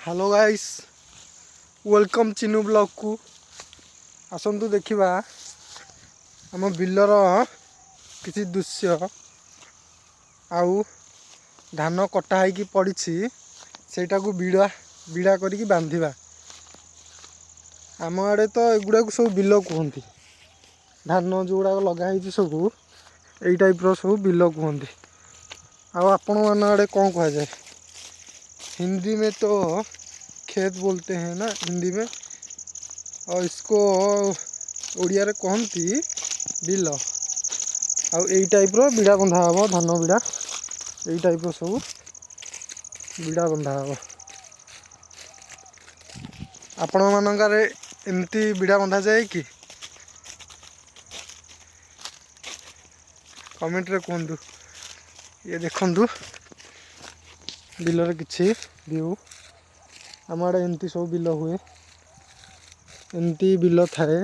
Hello guys, welcome Chinu ବ୍ଲଗ୍କୁ। ଆସନ୍ତୁ ଦେଖିବା ଆମ ବିଲର କିଛି ଦୃଶ୍ୟ। ଆଉ ଧାନ କଟା ହେଇକି ପଡ଼ିଛି, ସେଇଟାକୁ ବିଡ଼ା ବିଡ଼ା କରିକି ବାନ୍ଧିବା। ଆମ ଆଡ଼େ ତ ଏଗୁଡ଼ାକୁ ସବୁ ବିଲ କୁହନ୍ତି। ଧାନ ଯେଉଁଗୁଡ଼ାକ ଲଗା ହେଇଛି ସବୁ, ଏଇ ଟାଇପ୍ର ସବୁ ବିଲ କୁହନ୍ତି। ଆଉ ଆପଣମାନଙ୍କ ଆଡ଼େ କ'ଣ କୁହାଯାଏ? हिंदी में तो खेत बोलते हैं ना हिंदी में, और इसको ଓଡ଼ିଆରେ କହନ୍ତି ବିଲ। ଆଉ ଏଇ ଟାଇପ୍ର ବିଡ଼ା ବନ୍ଧା ହେବ, ଧାନ ବିଡ଼ା। ଏଇ ଟାଇପ୍ର ସବୁ ବିଡ଼ା ବନ୍ଧା ହେବ। ଆପଣମାନଙ୍କରେ ଏମିତି ବିଡ଼ା ବନ୍ଧାଯାଏ କି? କମେଣ୍ଟରେ କୁହନ୍ତୁ। ଇଏ ଦେଖନ୍ତୁ ବିଲରେ କିଛି ଭିଉ। ଆମ ଆଡ଼େ ଏମିତି ସବୁ ବିଲ ହୁଏ, ଏମିତି ବିଲ ଥାଏ।